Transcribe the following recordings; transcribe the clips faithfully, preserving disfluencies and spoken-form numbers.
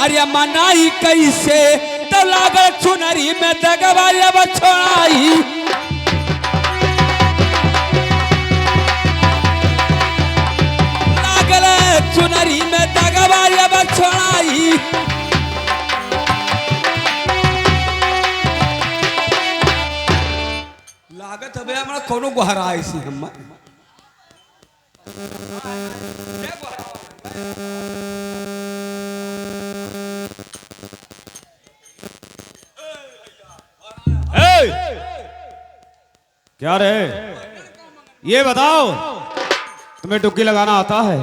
अरे मनाई कैसे, तो लागल चुनरी में दगवा अब छोड़ाई। लागल चुनरी में दगवा अब छोड़ाई। लागत हवे हमरा कौनो गोहराई से हम। ए! क्या रे? ये बताओ, तुम्हें डुग्गी लगाना आता है?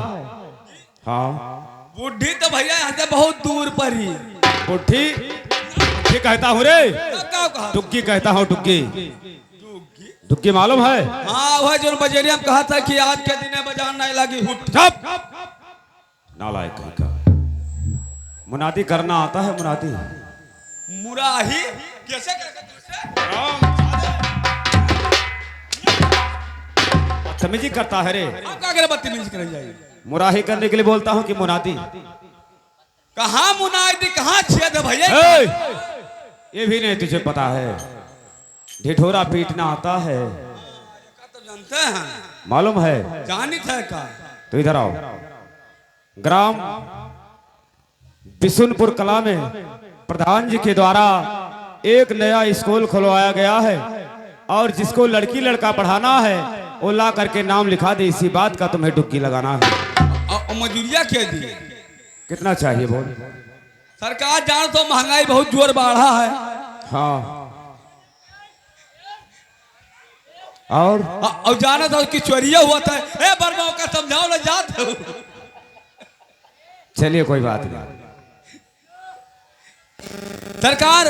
हाँ। बुढ़ी तो भैया यहाँ से बहुत दूर पर ही। बुढ़ी? बुढ़ी कहता हूँ रे। तो क्या कहा? डुग्गी कहता हूँ, डुग्गी। डुग्गी मालूम है? हाँ, वह जो बजेरिया में कहा था कि आज के दिन बाजार नहीं लगी, हुट। चुप! नालायक कहीं का। मुनादी करना आता है, मुनादी? मुराही? कैसे, कैसे, कैसे? बदतमीजी करता है रे। आप क्या करे बदतमीजी करे जाइए? मुराही करने के लिए बोलता हूँ कि मुनादी? कहाँ मुनादी, कहाँ छेद है भैया? ए, ये भी नहीं तुझे पता है। ढिढोरा पीटना आता है? तो जानते हैं। मालूम है? जानित है का? तो इधर आओ। ग्राम बिशुनपुर कला में प्रधान जी के द्वारा एक नया स्कूल खुलवाया गया है और जिसको लड़की लड़का पढ़ाना है, वो ला करके नाम लिखा दे। इसी बात का तुम्हें डुग्गी लगाना है। और, और मजूरिया क्या दी? कितना चाहिए बोल? सरकार, जान तो महंगाई बहुत जोर बढ़ा है। हाँ। और? आ, और जाना था कि चोरिया हुआ था। ए, बर्मा का समझाओ ना, जात हो। चलिए, कोई बात नहीं। सरकार,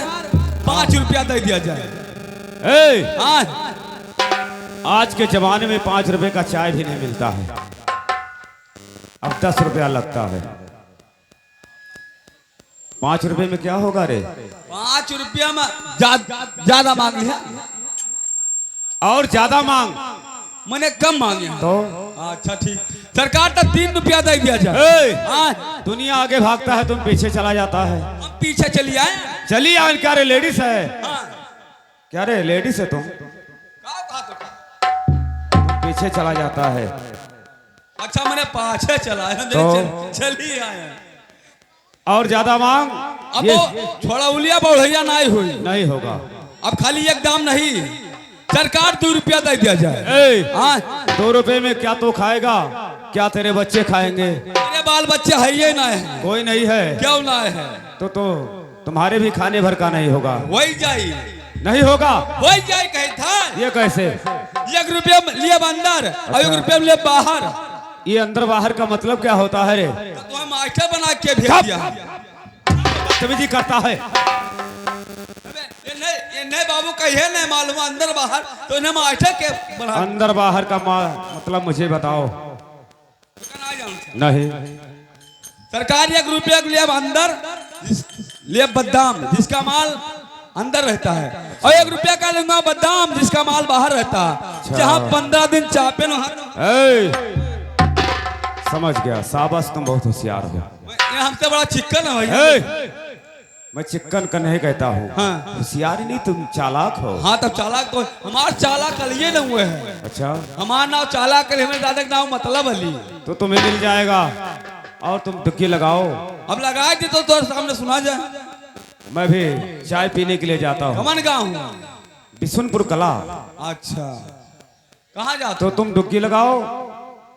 पाँच रुपया दे दिया जाए। ए! हाँ। आज के जमाने में पाँच रुपए का चाय भी नहीं मिलता है, अब दस रुपया लगता है। पाँच रुपए में क्या होगा रे? पाँच रुपया में जा-, ज्यादा मांग लिया। और ज्यादा मांग। मैंने कम मांगे हैं। तो? अच्छा, ठीक। सरकार, तो तीन रुपया दे दिया जाए। ए! हाँ। दुनिया आगे भागता है, तुम पीछे चला जाता है। हम पीछे चली आए। चली आए, क्या रे, लेडीज है? हाँ। क्या रे, लेडीज है तुम? का बात है? तुम पीछे चला जाता है। अच्छा, मैंने पाछे चला आया, तो? चल, चली आए। और ज्यादा मांग, अब ये वो छोड़ा उलिया बढ़िया नहीं हुई। नहीं होगा। अब खाली एक दाम नहीं, सरकार दो रुपया दे दिया जाए। ए, हाँ। दो रुपए में क्या तू खाएगा, क्या तेरे बच्चे खाएंगे? मेरे बाल बच्चे है ही ना है। कोई नहीं है। क्यों ना है? तो, तो तुम्हारे भी खाने भर का नहीं होगा। वही जाई। नहीं होगा। वही जाई कहे था। ये कैसे? एक रुपया में लिए अंदर और एक अच्छा। रुपया में लिए बाहर। ये अंदर बाहर का मतलब क्या होता है रे? तो तुम्हें मास्टर बना के भेज चुप! दिया। बदतमीजी करता है। अबे, ये नहीं, ये नहीं बाबू, कहिए नहीं मालूम, अंदर बाहर, तो इन्हें मास्टर के बना। अंदर बाहर का मा-, मतलब मुझे बताओ। नहीं। सरकार एक रुपया के लिए अंदर, जिस-, लिए बदाम, जिसका माल अंदर रहता है, और एक रुपया का लूंगा बदाम, जिसका माल बाहर रहता है। अच्छा। जहाँ पन्द्रह दिन चापे न हाथ। ए, समझ गया, शाबाश, तुम बहुत होशियार हो। मैं, ये हमसे बड़ा चिक्कन है भैया। ए, मैं चिक्कन का नहीं कहता हूँ। हाँ। होशियार नहीं, तुम चालाक हो। हाँ, तब चालाक तो हमार चालाक अलिए न हुए हैं। अच्छा। हमार नाम चालाक अली, हमें दादा के नाम मतलब अली। तो तुम्हें मिल जाएगा। और तुम डुग्गी लगाओ। अब लगाए दे तो तोर सामने सुना जाए। मैं भी चाय पीने के लिए जाता हूँ। कमन गाँव हुआ? बिशुनपुर कला। अच्छा, कहाँ जाते तो हो? तुम डुग्गी लगाओ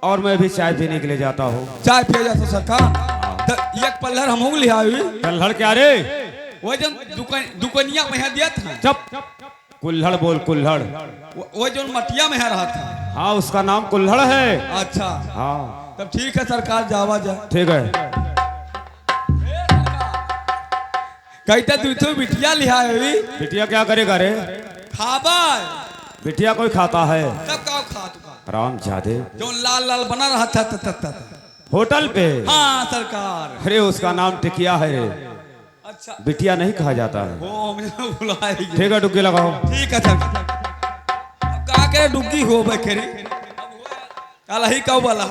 और मैं भी चाय पीने के लिए जाता हूँ। चाय पिए जाते सरकार। हाँ। तो एक पल्हर हम ले आवी। पल्हर क्या रे? वो जन दुकान, दुकानिया में यहाँ दिया था। चुप। कुल्हड़ बोल, कुल्हड़। वो, वो जो मटिया में है रहा था। हाँ, उसका नाम कुल्हड़ है। अच्छा। हाँ। तब ठीक है सरकार, जावा जा। ठीक है। कहते तू तो बिटिया लिहा है भी। बिटिया क्या करेगा रे? खाबा। बिटिया कोई खाता है? तब का खात बा? राम जादे। जो लाल लाल बना रहा था, त, त, त, त। होटल पे? हाँ सरकार। अरे, उसका नाम टिकिया है रे। अच्छा। बिटिया नहीं कहा जाता है। वो हमने भुलाए गए। ठीक है, डुग्गी लगाओ। ठीक है सर। अब का करे, डुग्गी हो बखेरी। काला ही का वाला।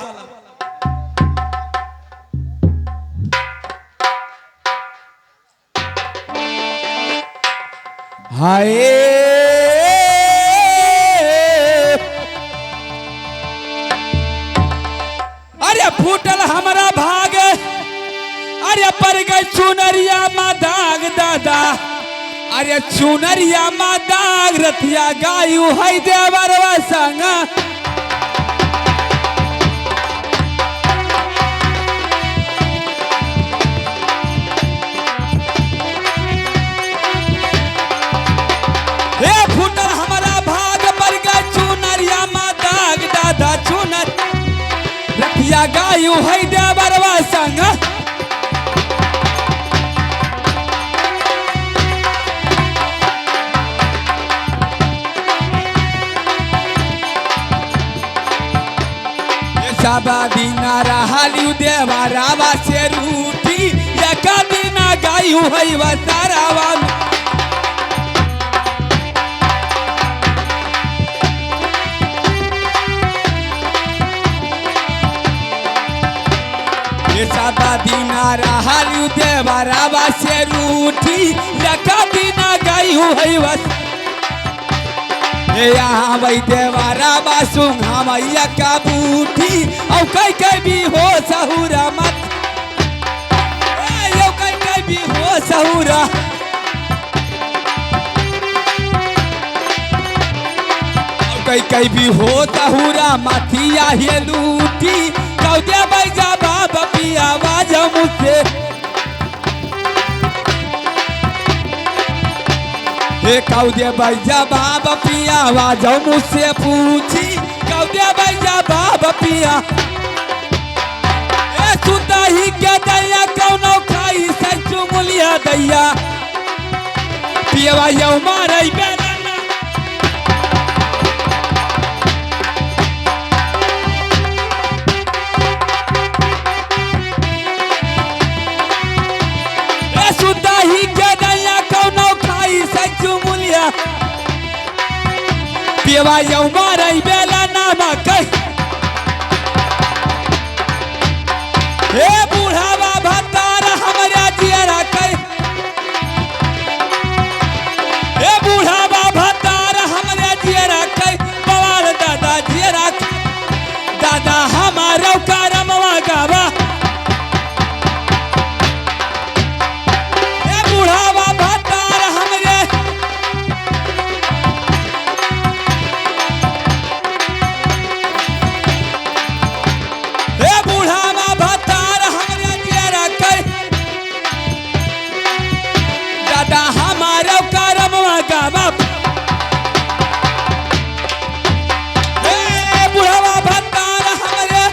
हाय, अरे फूटल हमरा भाग, अरे परि गइ चुनरिया मा दाग दादा, अरे चुनरिया मा दाग रतिया गायु है देवरवा संग। हे फूटल हमरा भाग परि गइ चुनरिया मा दाग दादा चुनर रतिया गायु है देवरवा संग। ए साबा दिना रहलिउ देवरवा से रूठी, एका दिना गायु है वसरवा। ए साबा दिना रहलिउ देवरवा से रूठी, एका दिना गायु है वस। ए यहाँ वही देवरवा सुंघा मैया का बूठी, औ कई कई भी हो सहुरा मत। ए, औ कई कई भी हो सहुरा। कई कई भी हो तहुरा माथिया हे लूटी, कौदे बैजा बाप पिया बाजा मुझसे। हे कौदे बैजा बाप पिया बाजा मुझसे पूछी, कौदे बैजा बाप पिया। ए सुतही के दैया कौनो खाई से चुमुलिया दैया। पियवा यौ मारै बेलना। ए सुतही के दैया कौनो खाई से चुमुलिया। पियवा यौ मारै बेलना मा कह। हे बुढ़ावा भतार हमरा जियरा कह। हे बुढ़ावा भतार हमरा जियरा कह। बवाल दादा जियरा कह। दादा हमारो करमवा गावा। हे बुढ़ावा भतार हमरे। हे बुढ़ावा भतार हमरे जियरा कह। दादा हमारो करमवा गावा। हे बुढ़ावा भतार हमरे।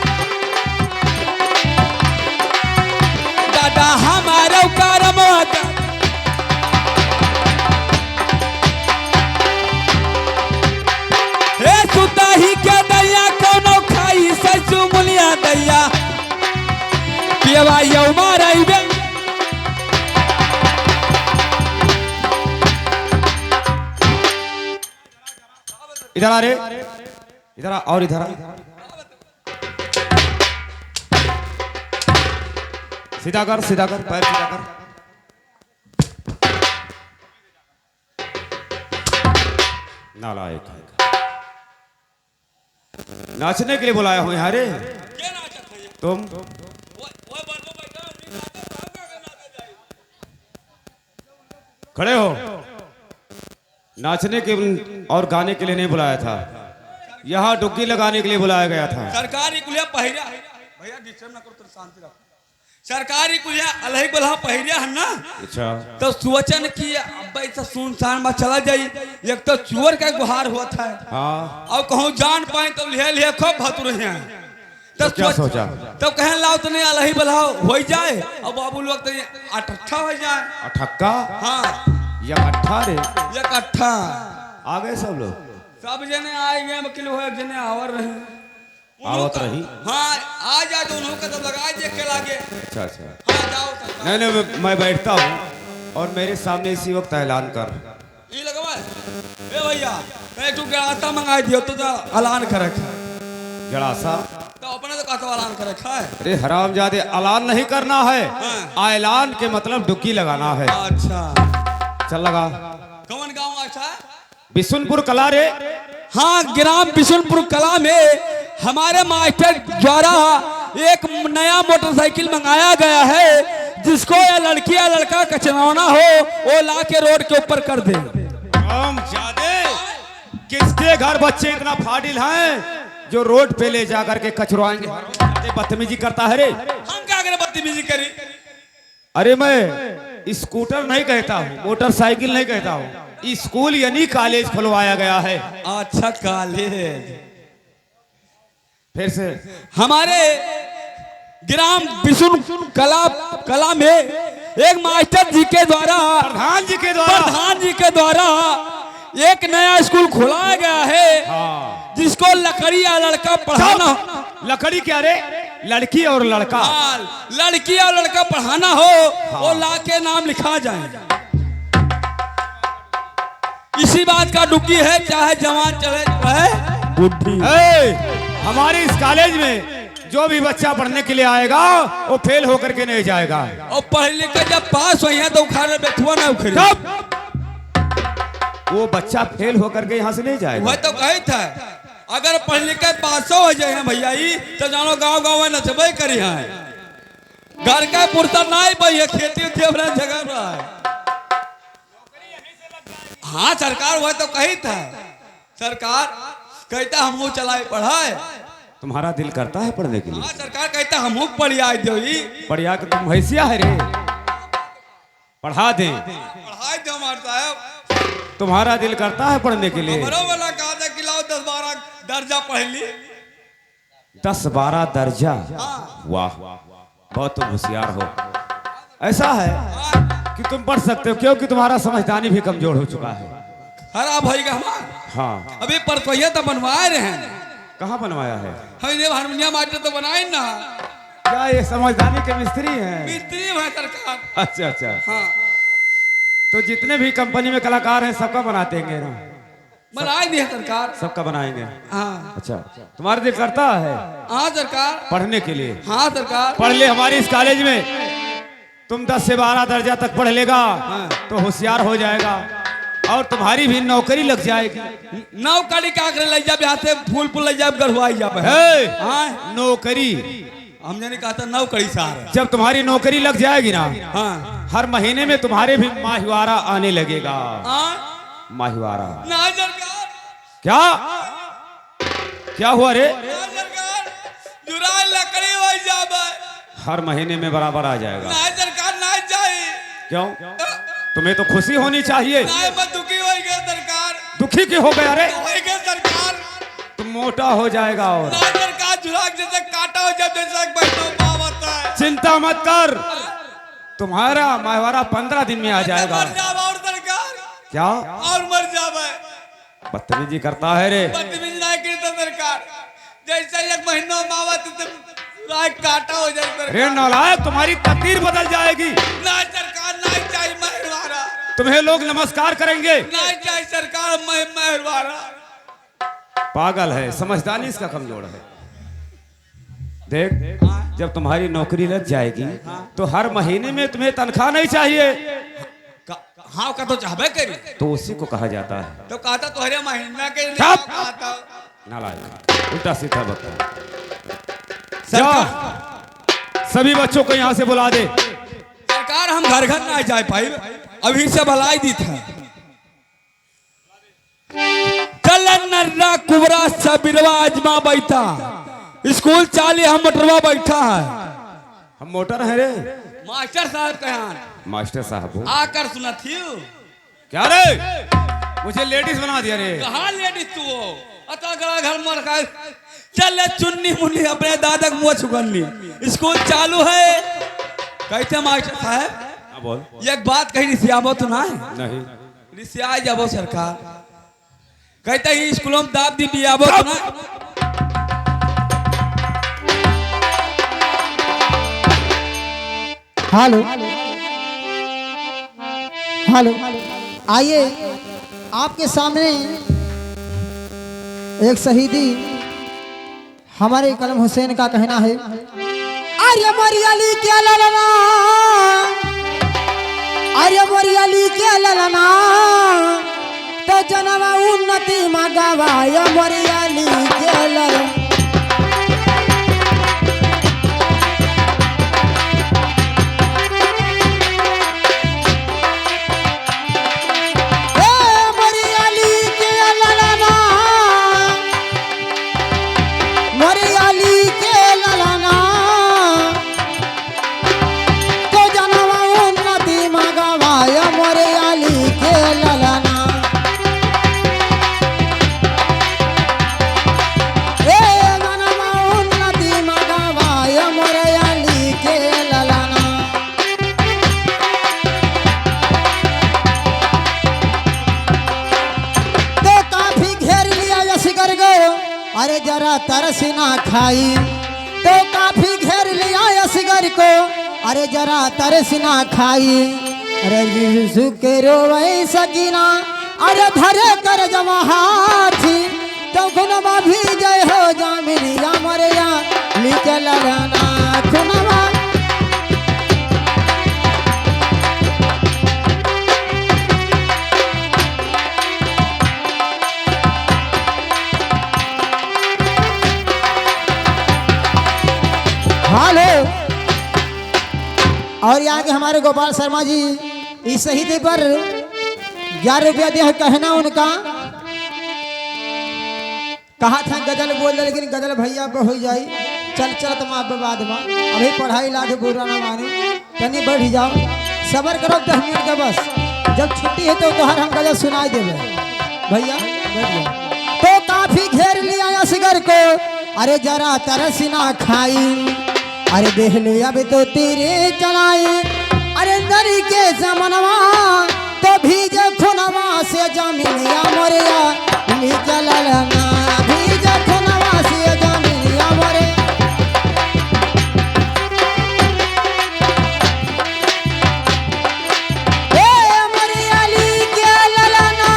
दादा हमारो करमवा गावा। हे सुतही के दैया कौनो खाई से चुमुलिया दैया। पियवा यौ मारै बे। इधर आ रे, इधर आ और इधर आ। सीधा कर, सीधा कर, पैर सीधा कर। नालायक। नाचने के लिए बुलाया हूँ यहाँ रे। तुम खड़े हो। नाचने के और गाने के लिए नहीं बुलाया था, यहाँ डुग्गी लगाने के लिए बुलाया गया था। सरकार ई कुलिया पहिरा, भैया disturb ना करो, थोड़ा शांति रखो। सरकार ई कुलिया अलही बलहा पहिरिया है ना। अच्छा। तो सोचन कि अब ऐसा सुनसान में चला जाई, एक तो चोर का गुहार होत है। हाँ। और कहूँ जान पाए तो लिहे लिहे खूब भतुर हैं। तो तो क्या सोच-, सोचा? तो कहें लाओ तने अलही बलहा होइ जाए, अब बाबू लोग तो ये अठट्ठा होइ जाए। अठक्का? हाँ। इकट्ठा रे। इकट्ठा। आ गए सब लोग? सब जने आए गए, वकील हो, एक जने आवर रहे। आवत रही। हाँ, आ जा तो उन्हों का तो लगा दे के लागे। अच्छा, अच्छा। हाँ, जाओ तो। नहीं, नहीं, मैं, मैं बैठता हूँ और मेरे सामने इसी वक्त ऐलान कर। ई लगवा है। ए भैया, कहे तू गड़ासा मंगाई दियो तो, तो ऐलान करे। गड़ासा? तो अपने तो कहता ऐलान करे है। अरे हरामजादे, ऐलान नहीं करना है। हाँ। ऐलान के मतलब डुग्गी लगाना है। अच्छा। चल लगा। कौन गाँव बिशुनपुर कला रे। हाँ, ग्राम बिशुनपुर कला में हमारे मास्टर द्वारा एक नया मोटरसाइकिल मंगाया गया है, जिसको यह लड़की या लड़का कचराना हो, वो ला के रोड के ऊपर कर दे। हम जादे किसके घर बच्चे इतना फाडिल हैं जो रोड पे ले जा करके कचरवाएंगे? जादे बदतमीजी करता है रे। हम क्या करें बदतमीजी करी? अरे, मैं स्कूटर नहीं कहता हूँ, मोटरसाइकिल नहीं कहता हूँ, स्कूल यानी कॉलेज खुलवाया गया है। अच्छा, कॉलेज। फिर से। हमारे ग्राम बिशुन कला, कला में एक मास्टर जी के द्वारा, प्रधान जी के द्वारा। प्रधान जी के द्वारा एक नया स्कूल खोला गया है, हाँ। जिसको लकड़ी या लड़का पढ़ाना। चुप! लकड़ी क्या रे? लड़की और लड़का। हाँ, लड़की और लड़का पढ़ाना हो, हाँ। वो ला के नाम लिखा जाए। इसी बात का दुखी है, चाहे जवान चले, चाहे बुढ़ी। ए, हमारे इस कॉलेज में जो भी बच्चा पढ़ने के लिए आएगा, वो फेल होकर के नहीं जाएगा। और पढ़ लिख के जब पास होइहैं, तो उखाड़ बेथुआ ना उखड़ी। तब वो बच्चा फेल होकर के यहाँ से नहीं जाएगा। वह तो कही था, अगर पढ़ लिख के पासो हो जाए हैं भैया, ई तो जानो गाँव गाँव में नचबे करी हैं। घर का पुरसा नहीं पाई है, खेती उती अपना जगह रहा है। हाँ सरकार, वह तो कही था, सरकार कहता हमहू चलाए पढ़ाए। तुम्हारा दिल करता है पढ़ने के लिए? हाँ सरकार, कहता हमहू पढ़िया दो ई। पढ़िया के तुम भैंसिया है रे, पढ़ा दें। पढ़ाए दो हमारे साहब। तुम्हारा दिल करता है पढ़ने के लिए? हमरो वाला कहा था कि लाओ दस बारह दर्जा पढ़ ली। दस बारह दर्जा। हाँ। वाह, बहुत तुम होशियार हो। ऐसा है कि तुम पढ़ सकते हो, क्योंकि तुम्हारा समझदारी भी कमजोर हो चुका है। खराब होइगा हमार। हाँ। अभी परसोइया तो बनवाए रहे हैं। कहाँ बनवाया है? हम ये हारमोनियम मास्टर तो बनाए ना। क्या ये समझदारी के मिस्त्री हैं? मिस्त्री हैं सरकार। अच्छा, अच्छा। हाँ। तो जितने भी कंपनी में कलाकार हैं, सबका बनाते होंगे ना? बनाए दिए सरकार। सबका बनाएंगे। हाँ। अच्छा, तुम्हारा दिल करता है हाँ सरकार। पढ़ने के लिए? हाँ सरकार। पढ़ ले हमारे इस कॉलेज में, तुम दस से बारह दर्जा तक पढ़ लेगा हाँ। तो होशियार हो जाएगा, और तुम्हारी भी नौकरी लग जाएगी। नौकरी का करे, ले जाब यहाँ से फूलपुर ले जाब, गढ़वाई जाब। हे, हाँ। नौकरी। हम जाने कहा था नौकरी सार। जब तुम्हारी नौकरी लग जाएगी ना, हाँ। हर महीने में तुम्हारे भी माहिवारा आने लगेगा। हाँ। माहिवारा। ना सरकार। क्या? क्या हुआ रे? ना सरकार, जुराई लकड़ी होई जाबे। हर महीने में बराबर आ जाएगा। ना सरकार, ना चाहिए। क्यों? तुम्हें तो खुशी होनी चाहिए। ना, मैं दुखी होई गया सरकार। दुखी क्यों हो गया रे? होई गया सरकार। तुम मोटा हो जाएगा और ना सरकार, जुराई जैसे काटा हो जाए, जैसे एक महीना पावत है। चिंता मत कर, तुम्हारा माहिवारा पन्द्रह दिन में आ जाएगा। मर जाब और सरकार। क्या? और मर जाबे। बदतमीजी करता है रे। बदतमीजी ना करता सरकार। जैसे एक महीना मावा तो तुम राय काटा हो जाए सरकार। रे नालायक, तुम्हारी तकदीर बदल जाएगी। ना सरकार, ना चाहिए माहिवारा। तुम्हें लोग नमस्कार करेंगे। ना चाहिए सरकार, मैं माहिवारा। पागल है, समझदारी इसका कमजोर है। देख, जब तुम्हारी नौकरी लग जाएगी, तो हर महीने में तुम्हें तनख्वाह नहीं चाहिए। का, हाँ, का तो चाहबे करी। तो उसी को कहा जाता है। तो कहता तोहरे महीना के लिए चुप! कहता। नालायक, उल्टा सीधा बकता। सरकार। जा, सभी बच्चों को यहाँ से बुला दे। सरकार, हम घर घर ना जाए पाई, अभी से भलाई दी था। चल नर्रा कुबरा सबेरवा आजमा बैठा, स्कूल चाली हम मोटरवा बैठा है। हम मोटर हैं रे। मास्टर साहब कहाँ? मास्टर साहब हो। आकर सुनत ही हो। क्या रे? मुझे लेडीज बना दिया रे। कहाँ लेडीज तू हो? अतः गला घर मर का। चल ले चुन्नी मुन्नी अपने दादा के मुँह छुगन्नी। स्कूल चालू है। कैसे मास्टर साहब? हाँ, बोल। एक बात कही रिसियाबो तो ना है? नहीं। रिसिया जाबो सरकार। कहते ही स्कूलों में दाब दी बियाबो तो ना। हेलो, हेलो, आइए, आपके सामने एक शहीदी हमारे कलम हुसैन का कहना है। अरे मोरी अली के ललना, अरे मोरी अली के ललना, तो जनवा उन्नति मा गवाय मोरे आली के ललन। ए मोरे आली के ललना, मोरे आली के ललना। तो जनवा उन्नति मा गवाय मोरे आली के ललना। ए जनवा उन्नति मा गवाय मोरे आली के ललना। तो काफी घेर लिया असगर को, अरे जरा तरस ना खाई। तो काफी घेर लिया असगर को, अरे जरा तरस ना खाई। अरे यीशु के रोवै सकीना, अरे धरे करजवा हाथी। तो खुनवा भीजै हो जामिनिया मोरे आली के ललना खुनवा। हेलो। और यहाँ के हमारे गोपाल शर्मा जी इस शहीद पर ग्यारह रुपया दिया है, कहना उनका। कहा था गजल बोल दे, लेकिन गजल भैया पे हो जाई। चल, चल, तुम अब बाद में, अभी पढ़ाई लागे बुरा ना मानी। तनी बैठ जाओ, सबर करो दस मिनट का बस। जब छुट्टी है तो तोहर हम गजल सुनाई देबे। भैया, बैठ जाओ। तो काफी घेर लिया असगर को, अरे जरा तरस ना खाई। अरे देख ले अब तो तीर चलाई, अरे नरी के जमनवा, तो भीजे खुनवा से जामिनिया मोरे आली के ललना, भीजे खुनवा से जामिनिया मोरे। ए मोरे आली के ललना,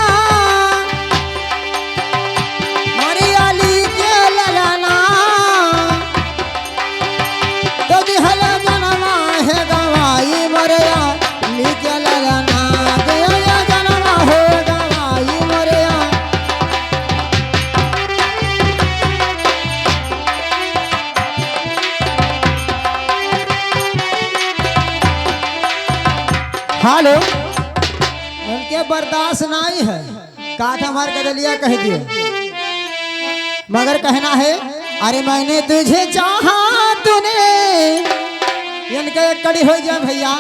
मोरे आली के ललना। तो दिहल जनवा है गवाई मोरे आली के ललना, दिहल जनवा हो गवाई मोरे आ। हेलो, उनके बर्दाश्त नहीं है। काठ हमार गजलिया कह दियो, मगर कहना है, अरे मैंने तुझे चाहा तूने, इनका एक कड़ी हो जाए भैया।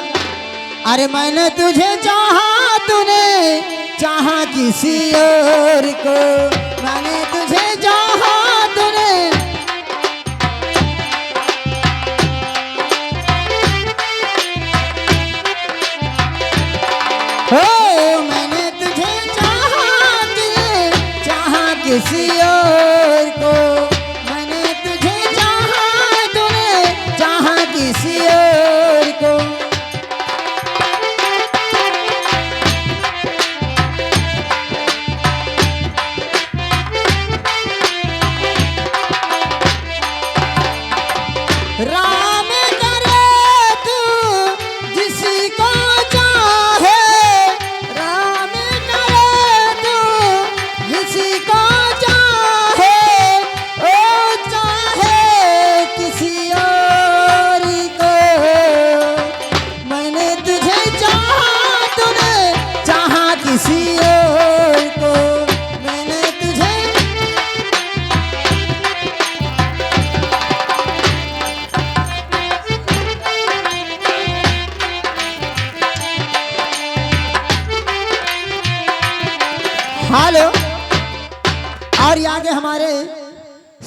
अरे मैंने तुझे चाहा तूने, चाहा किसी और को, मैंने तुझे चाहा तूने। हो, मैंने तुझे चाहा, तुझे चाहा किसी और को, मैंने तुझे चाहा, तूने चाहा किसी और को। राम करे तू जिसको चाहे, राम करे तू जिसको चाहे, ओ चाहे किसी और को। मैंने तुझे चाहा, तूने चाहा किसी और को, मैंने तुझे। हेलो, और यहाँ के हमारे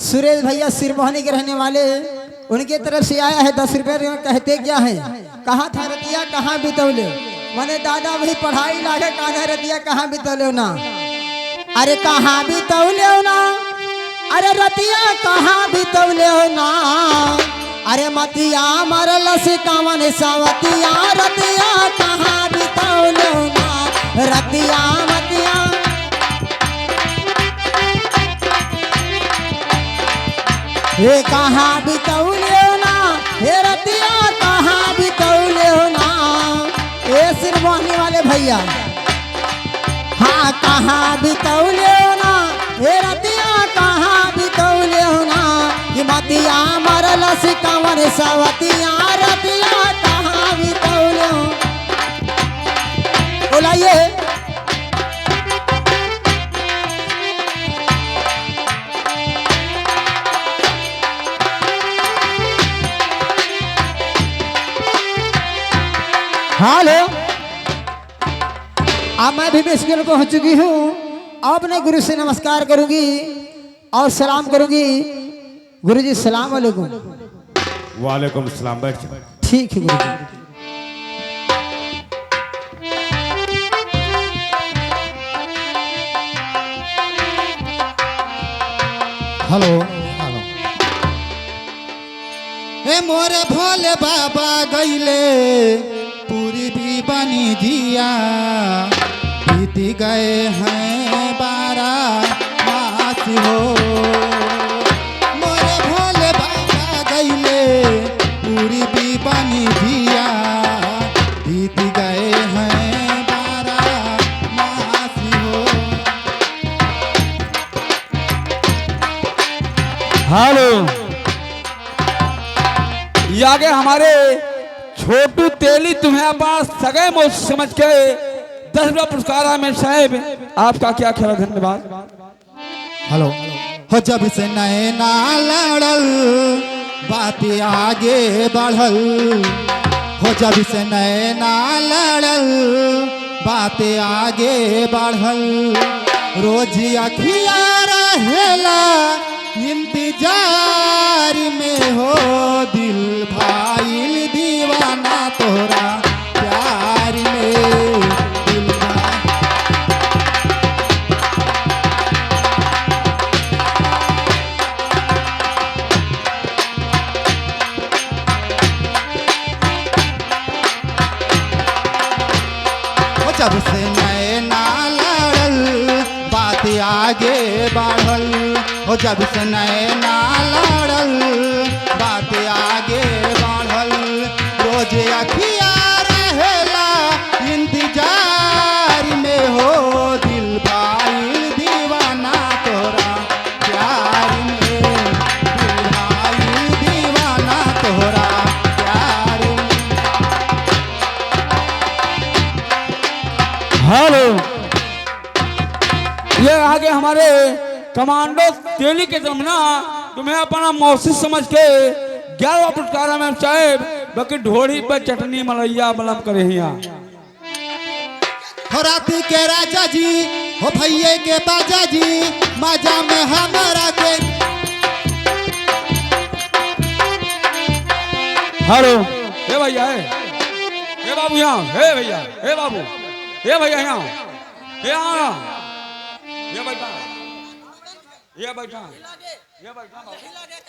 सुरेश भैया सिरमोहनी के रहने वाले, उनके तरफ से आया है दस रुपये। कहते क्या है, कहा था रतिया कहाँ बितौले, मने दादा वही पढ़ाई लागे, कहा था रतिया कहाँ बितौले ना। अरे कहाँ बितौले ना, अरे रतिया कहाँ बितौले ना। अरे मतिया मरलस कवन सवतिया, रतिया कहाँ बितौले ना। रतिया मतिया हे कहाँ बितौले हो ना, हे रतिया कहाँ बितौले हो ना। ए सिरमोहनी वाले भैया, हाँ, कहाँ बितौले हो ना, हे रतिया कहाँ बितौले हो ना, कि मतिया मरलस कवन सवतिया, रतिया कहाँ बितौले हो। बोलाइए। हेलो, अब मैं भी मिसकिल पहुंच चुकी हूँ। अब मैं गुरु से नमस्कार करूंगी और सलाम करूंगी। गुरु जी, सलाम वालेकुम। वालेकुम सलाम, बैठ जाओ। ठीक है गुरु जी। हेलो, हेलो। हे मोरे भोले बाबा गइले पूरी भी बनी जिया, बीत गए हैं बारह मास हो। मोरे भोले बाबा गइले पूरी भी बनी जिया, बीत गए हैं बारह मास हो। हेलो, ये आगे हमारे छोटू तेली तुम्हें अपना सगे मोच समझ के दस रुपया पुरस्कार है। मैं साहेब, आपका क्या ख्याल है? धन्यवाद। हेलो। हो जब से नैना लड़ल, बात आगे बढ़ल। हो जब से नैना लड़ल, बात आगे बढ़ल। रोज अखिया रहेला इंतजार में हो, दिल भाईल दीवाना तोहरा प्यार में, दिल भा- हो जब से नैना लड़ल, बात आगे बढ़ल। हो जब से नैना लड़ल, बात आगे बढ़ल। रोज अखिया रहेला इंतजार में हो, दिल भाईल दीवाना तोहरा प्यार में, दिल भाईल दीवाना तोहरा प्यार में। हेलो, ये आगे हमारे कमांडो तेली के जमुना, तुम्हें अपना मौसी समझ के ग्यारह पुरस्कार में साहेब, बाकी ढोड़ी पे चटनी मलैया मलम करे हिया। हो रात के राजा जी, हो भैया के बाजा जी, मजा में हमारा के। हेलो, हे भैया, हे, हे बाबू यहाँ, हे भैया, हे बाबू, हे भैया यहाँ, हे यहाँ, ये बैठा, ये बैठा, ये बैठा बाबू।